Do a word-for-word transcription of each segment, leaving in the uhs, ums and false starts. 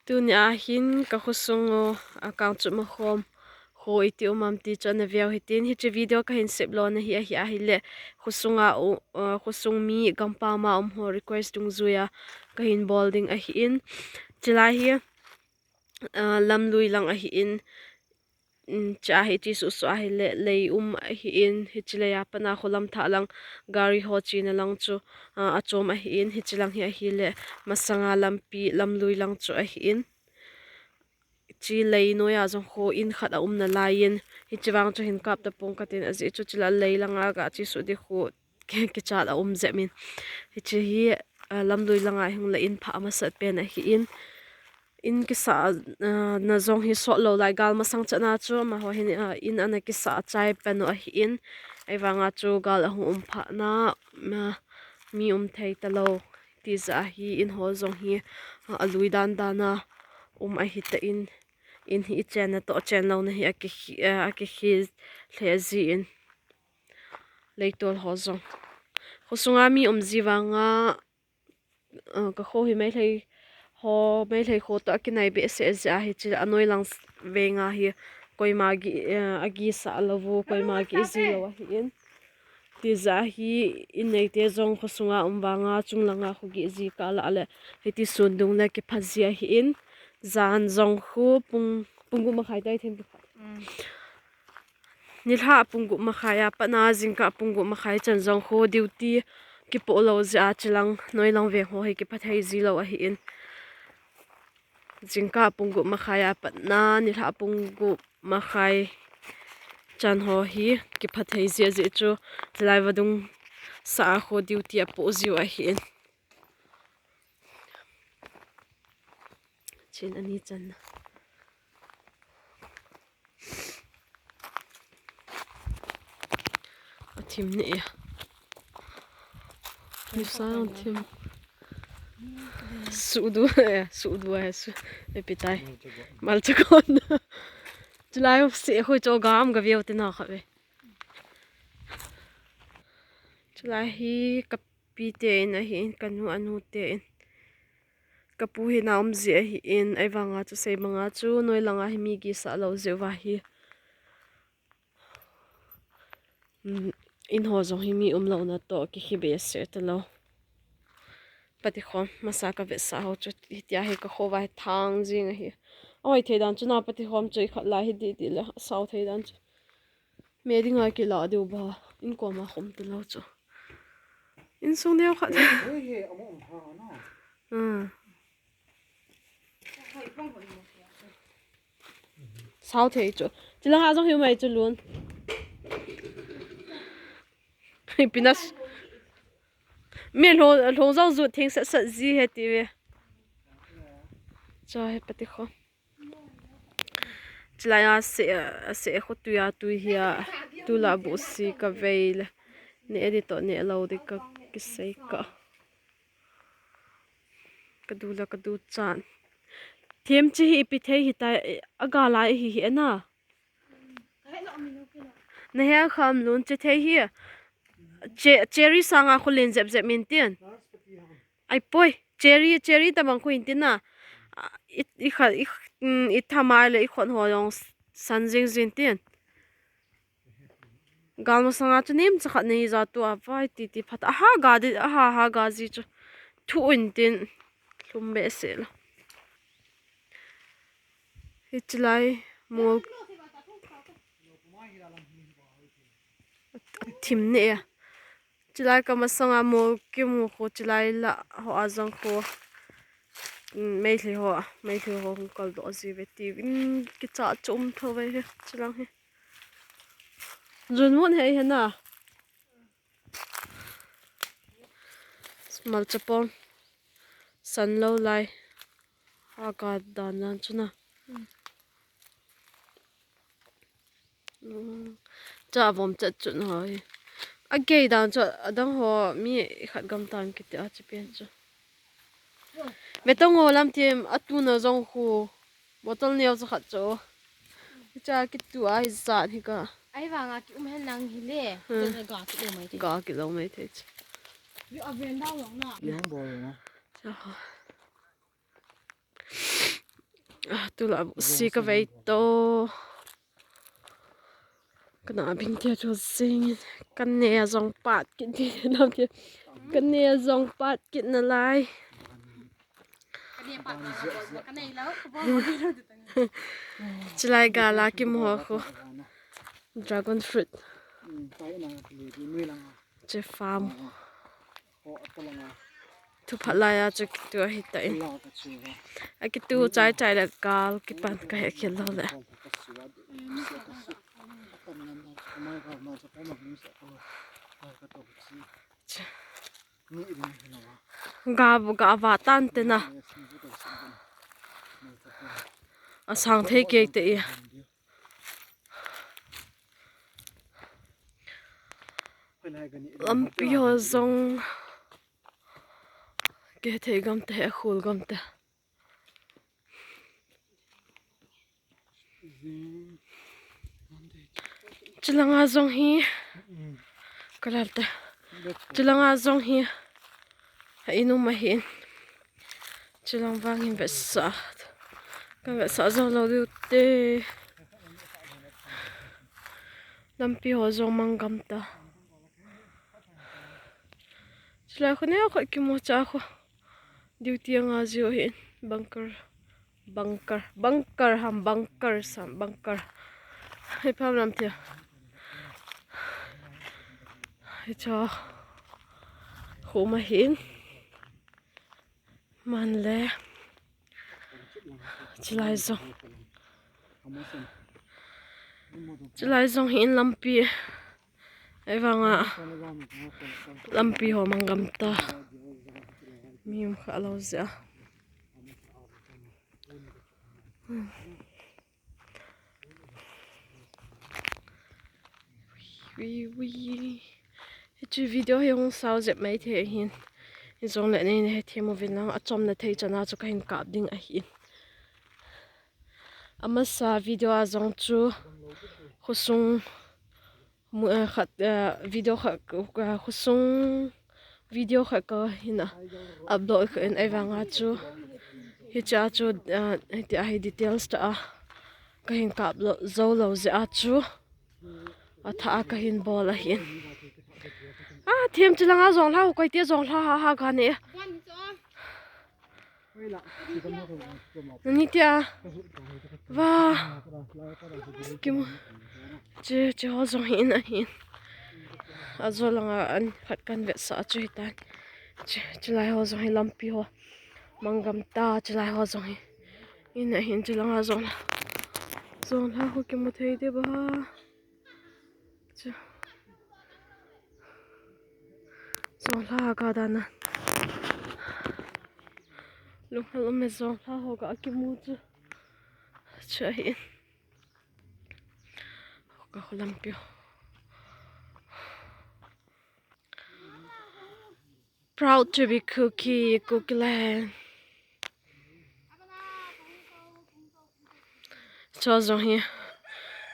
Tuni a hin ka khosung u, a kangchup makhom kho iti um am ti chu ana veu hitin, hiche video kahin sep lona hi ahi, ahile khosung a u, a, khosung mi gampam a um ho request dungjuia kahin bol ding ahin. Chulai hi, a, lamlui lang ahin, um, cha hi chi suhsuh ahile lei um ahin, hiche lei a pat a kholam thah lang gari ho chena lang chu, a, achom ahin, hiche lang hi ahile masanga lampi lamlui lang chu ahin. Chi lei noia jong kho in khat aum nalaiyin, hiche vang chu hin kap tapong katin, ajeh chu chulai lei langa ga chi suh di kho ki, kichat aum jep in. Hiche hi, a, lamlui langa hung le in pha amasat pen ahin. In kisa, a, na jong hi sot lou lai, gal masang chan a chu amaho hin, a, in ana kisa chai pen u ahin. Ahivanga chu gal ahung um phat na, a, mi um thei talou. Tijeh a hi in ho jong hi, a, alui dan dan a um ahitan, in hi ichenna toh chen louna hi akikhi, a, akikhi lheh jin. Leitol ho jong. Khosunga mi um ji vanga, a, ka kho hi Meitei ho, Meitei kho toh akinai behseh jeh a hiche anoi lang s-, venga hi koima gi, a, agisah lou u, koima gih ji lou ahin. Tijeh a hi in neite jong khosunga um vanga chung langa kho gih ji kah lah le hiti sun dung le kipha ji ahin. Jan jong khu pung, pung gup makhai tai them kipha. Nilhah pung gup makhai a pat na jingkah pung gup makhai chan jong khu duty kipoh lou jeh a chulang noi lang veng ho hi kipha thei ji lou ahin. Jingkah pung gup makhai a pat na nilhah pung gup makhai chan ho hi kipha thei ji ajeh chu chulai vadung sa a khu duty apoh jiu ahin. Chin ani channa. Athim ne e. Nusa athim. Sudu e, sudu e, su. E pitai. Malchakon. Chulai se khoi cho gam ga veu te na kha ve. Chulai hi ka pi te in ahin, ka nu anu te in. Ka pu hi na um ji ahin, ahivanga chu sei banga chu noi langa hi mi gisah lou jeh uva hi. Um, in ho jong hi mi um louna toh kikhi behseh talou. Patikhom, masa ka vetsah ho chu hitia hi ka khovah thang jing ahi. Ahoi thei dan chu na patikhom chu ikhat lai hi didi le, asao thei dan chu. Me dinga kila diu ba, in koma khom talou chu. Insung neo khat. Hei, hei, amo um thang na. Hmm. Sao thei chu. Chilanga jong hiu mai chu lun. Pinas. Mi lhong, lhong jong ju theng sat sat ji he ti ve. Cho he patikhom. Chulai a se, a se khu tui a tui hi a, tu la bu si ka vei le. Ne edit to ne lo di ka kisei ka. Ka du la ka du chan. Them chi hi ipi thei hi ta, a ga lai hi hi na. Na he kham lun che thei hi. Che, cherry sanga khu len jep jep min tin. Ai poi, cherry, cherry tabang khu in tin na. I, i kha, i, mm, i thamai le i khon ho jong san jing jing tin. Gal masanga chu nem cha khat nei ja tu a vai ti ti phat. Aha ga di, aha ha ga ji chu. Thu in tin. Lhum behseh lo. Hiche lai mol thim ne e. Chulai ka masanga mol kimu khu chulai la ho a jong khu. Mm, Meitei ho, Meitei ho hung kal doh ji ve ti. Mm, kicha chom tho ve he, chulang he. Jun mun he he na. Malchapong. San lo lai. Aga dan dan chu na. Mm. Cha vom chat chun hoi. A gei dan chu adang ho mi khat gam tan kiti a chi pen chu. Vetong ho lam tim a tu na jong khu. Bottle neo cha khat chu. Cha kitu a hi zat hi ka. Ai vanga ki um hen lang hi le. Hmm. Ga ki lo mai thei. Ga ki lo mai thei chu. Yo a ven dau long na. Yang bo na. Cha ho. Ah, tulai bu si ka vei to. Kana bing tia chu sing. Ka ne a jong pat kit ti nam tia. Ka ne a jong pat kit na lai. Chulai gal a kimu ho khu. Dragon fruit. Che farm. Thu phat lai a chu kitu ahi ta in. A kitu chai chai le gal kipan ka he khel lo le. Ga bu ga va tan te na. A sang thei kei te i. Lampi ho jong ke thei gam te, a khul gam te. Chulanga jong hi. Kalal te. Chulanga jong hi. A inum ahin. Chulang vang hin vetsah. Kan vetsah jo lo diu te. Lampi ho jong mang gam ta. Chulai khu ne khu kimu cha khu. Duty anga jiu hin bunker, bunker, bunker ham, bunker sam, bunker. Hei pam lam tia. Hei cha. Khuma hin. Man le. Chulai jong. Chulai jong hi in lampi. Ei vanga lampi ho mang gam ta. Mi um kha lo jia. Ui, ui. Hiche video hi hung sao jep mai thei hin. Hijong le nei na he thei mo vin lang a chom na thei chana chu ka hin kap ding ahi. Amasa video a jong chu khosung mu, eh, khat, eh, video khat, eh, khosung video khat ka hin a upload ka in ei vanga chu. Hicha chu, eh, hiti a hi details ta a ka hin kap lo, zo lo jia chu. A tha a ka hin bol ahin. A, them chulanga jong lha, koi te jong lha ha ha ka ne. Nani tia. Va. Kimu. Che, che ho jong hi in ahin. A jo langa an phat kan vetsah chu hitan. Che, chulai ho jong hi lampi ho. Mang gam ta chulai ho jong hi. In ahin chulanga jong la. Jong la ho kimu thei de ba. Chu. Jong la ka dan a. Lunghel um e jong la ho ka kimu chu. Chu ahi. Ka khu lampi ho. Proud to be Kuki, Kuki land. Cho jong hi,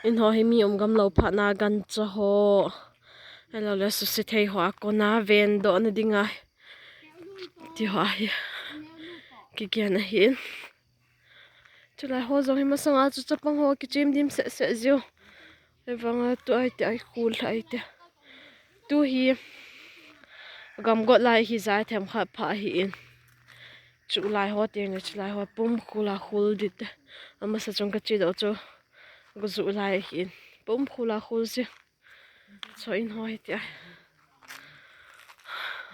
in ho hi mi um gam lo phat na gancha ho. Elo le susithei ho a kona ven doh na dinga. Ti ho ahi. Kigen ahin. Chulai ho jong hi masanga chu chapang ho kichem dim seh seh jiu. Ei vanga tu ai te ai khul ai te. Tu hi gam got lai hi jai them khat pha hi in. Chulai ho teng le chulai ho pum khul a khul dit te. Amasa chung ka chi doh chu. Ka ju lai hi in. Pum khul a khul si. Cho in ho hi tia.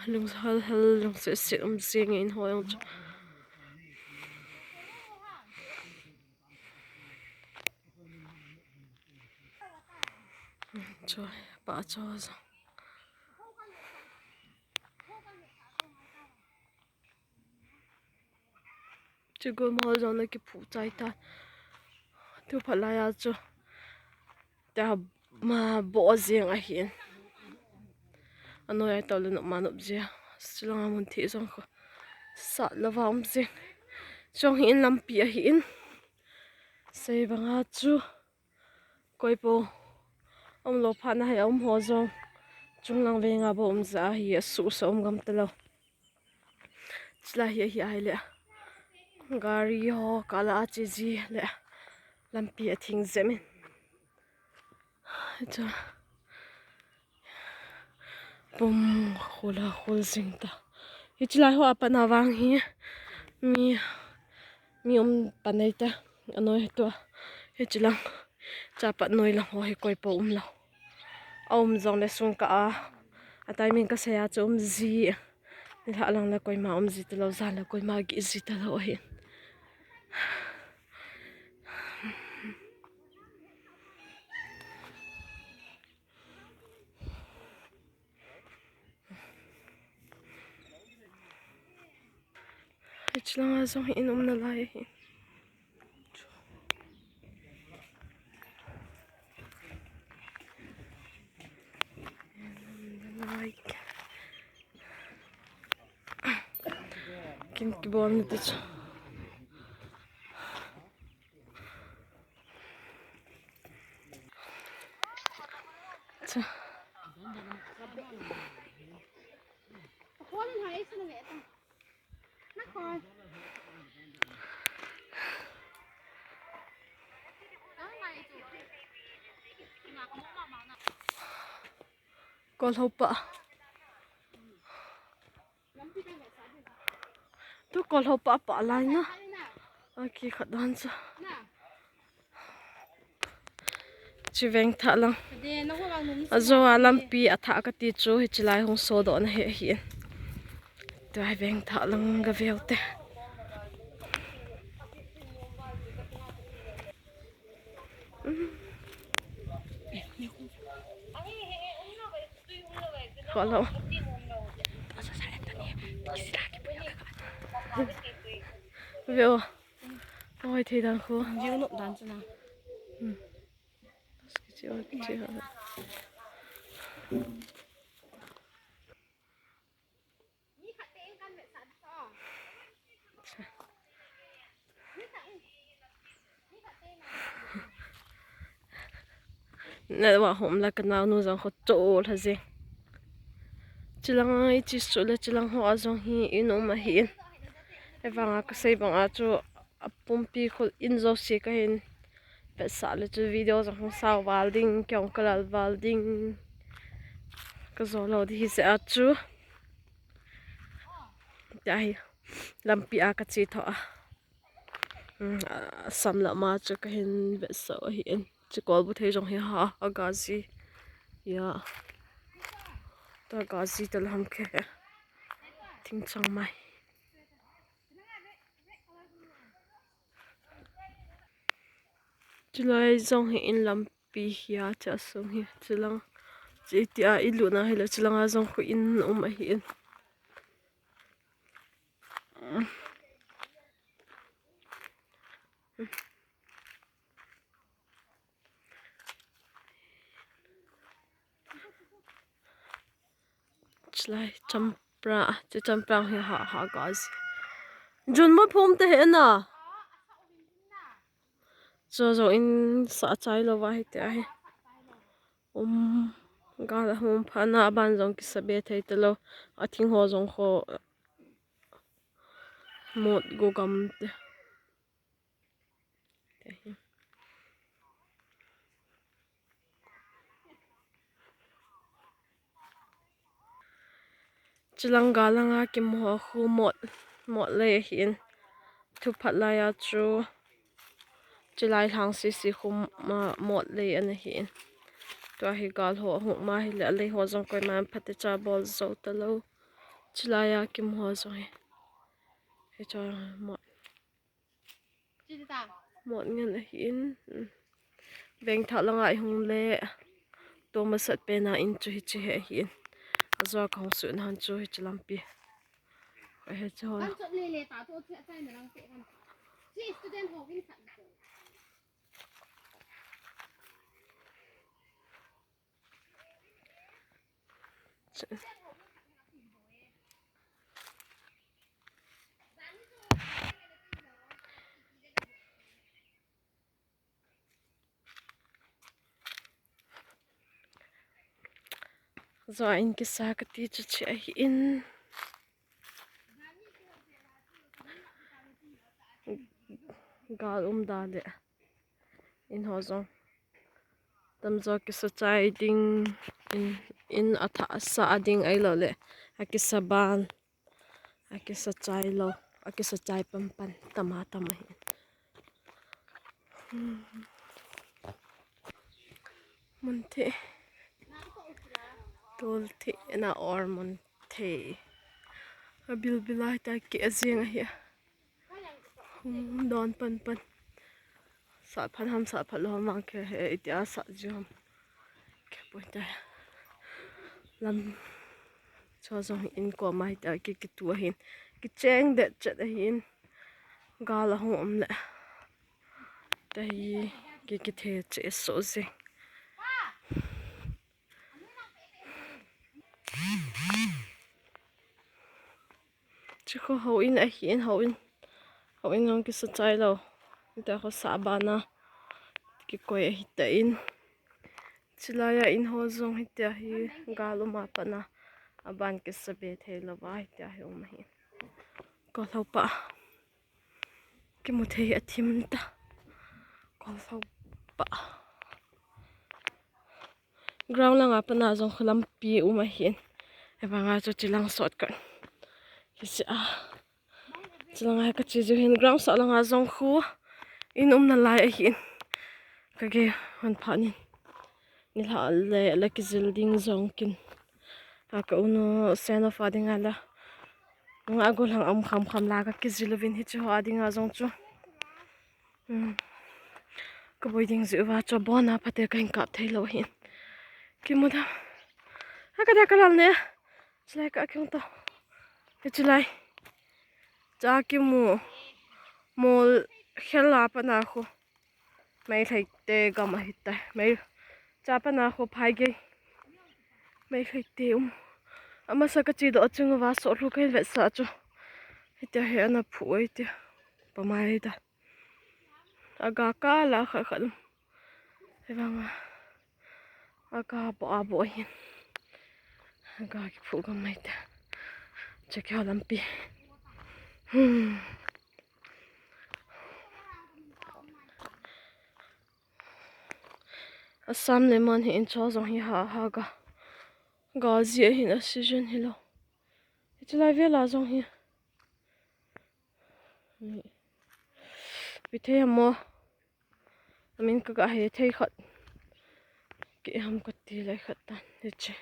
Lung hal hal lung se se um jing in ho jong chu. Cho pa cho jong. Chu gum hol jong na kiphu chai ta. Tu phalai a chu. Ta ma bo jeng ahin. Anoi ai to le nop ma nop jia. Chulanga mun thi jong kho. Sat lova um jeng. Jong hi in lampi ahi in. Sei banga chu. Koi po. Um lo phat na hai um ho jong. Chunglang venga bo um ja hi a su sa um gam ta lo. Chulai hi, hi ai le. Gari ho kala a che ji le lampi a thing jep in. Cha. Pum khul a khul jing ta. Hiche lai ho a pat na vang hi mi, mi um pan nei ta. Anoi tua. Hiche lang. Cha pat noi lang ho hi koi po um lou. A um jong le sung ka a. A timing ka sei a chu um ji. Nilhah lang le koima um ji ta lou, jan le koima gih ji ta lou ahi. Hiche langa jong hi in um nalai ahi. Kin kibol ni ti chu. Cha. Kol ho pa. Tu kol ho pa pa lai na. Aki khat dan cha. Chi veng thah lang. Ajo a lampi a thah ka ti chu hiche lai hung sodoh na hi ahi. Tua hi veng thah lang ka veu te. Kol ho. Veu. Oi, thei dan khu. Jiu nop dan chu na. Hmm. Kichi, oi, kichi, ha. Na wa hom la ka naonu jong khu cho la je. Chilang i chi su le chilang ho a jong hi in um ahi in. Evanga ka sei banga chu a pumpi khol in jouse ka hin vetsah le chu video jong hung sao val ding, kei jong ka lal val ding. Ka jo lou ding hi se a chu. Tia hi lampi a ka che tho a. Hmm, a sam la ma chu ka hin vetsah ahi in. Chi kol bu thei jong hi ha, a ga ji. Ya. Ta ga ji ta lam khe. Thing chang mai. Chulai jong hi in lampi hi a, cha sung hi, chulang. Chi ti a i lu na hi la, chulang a jong khu in um ahi in. Chulai champra, chu champra hi ha, ha ga ji. Jun mo phom te he na. Cho jo in sa chai lou va hi te ahi. Um, ga la hom pha na ban jong kisa be thei te lou. A thing ho jong kho mot go gam te. Chulang ga langa kimu ho khu mot, mot lei ahi in. Thu phat lai a chu chulai lhang sisi khu ma, mot lei ana hi in. Tua hi gal ho a hung ma hi le a lei ho jong koima phatecha bol jo ta lou. Chulai a kimu ho jong hi. Hi chu mot. Mot ngen ahi in. Veng thah langa i hung le. Tua masat pen a in chu hiche hi ahi in. Ajo a ka hung suh na han chu hiche lampi. Ahi chu. Ajo a in kisa ka ti chu hiche ahi in. Gal um da le. In ho jong. Tamjo kisa chai ding. In, in atha sa ding ahilou le. Akisa ban. Akisa chai lou. Akisa chai pan pan. Tama tama hin. Hmm. Mun thei. Tol thei na or mun thei. Abil bilai ta ki ajing ahi. Hmm, don pan pan. Sat phat ham sat phat lou ham vang khe he itia sat ju ham. Khe poi ta. Lam. Cho jong in ko mai ta ki kitu ahin. Kicheng det chet ahin. Gal ahung um le. Tahi ki kithe che so jing. Chikho houin ahin houin. Houin jong kisa chai lou. Ita kho sa bana. Kikoi ahi ta in. Chilai a in ho jong hitia hi gal um a pat na. Aban kisa be thei lou va hitia hi um ahi. Ko lou pa. Kimu thei a thim ta. Ko lou pa. Ground langa pat na jong khu lampi um ahin. Evanga chu chilang sot kan. Kisi a. Chilang a ka chi ju hin ground sot langa jong khu. In um na lai ahin. Ka ge hon pha nin. Nilhah le la kijil ding jong kin. A ka unu sen of a ding a la. Nga gol hang um kham kham la ka kijil uvin hichu ho a ding a jong chu. Hmm. Ka boi ding ju va cho bona phate ka hin kap thei lou hin. Kimu da. Ha ka da ka lal ne. Chilai ka kimu to. Chilai. Cha kimu. Mol khel la pa na khu. Meitei te gam ahi ta. Mei cha pa na khu phai ge. Meitei te um. Amasa ka chi do chung va so lu ka hin vetsah chu. Hitia hi ana phu ai ti. Pa mai ta. Aga ka la kha kha. Evanga. Aga bo a bo hin. Aga kiphu gam mai ta. Check out lampi. Hmm. Assam le man hi in cho jong hi ha ha ga. Ga ji ahin a season hi lo. Hichu lai vela jong hi. Ni. Pi thei mo. Amin ka ga he thei khat. Ki ham ka ti lai khat tan. Hichu.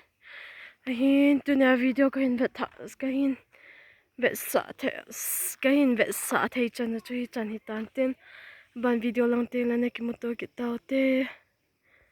Ahin tunia video ka hin vet tha, ka hin vetsah thei, ka hin vetsah thei chan chu hi chan hi tan tin. Ban video lang tin la na kimuto kit tau te.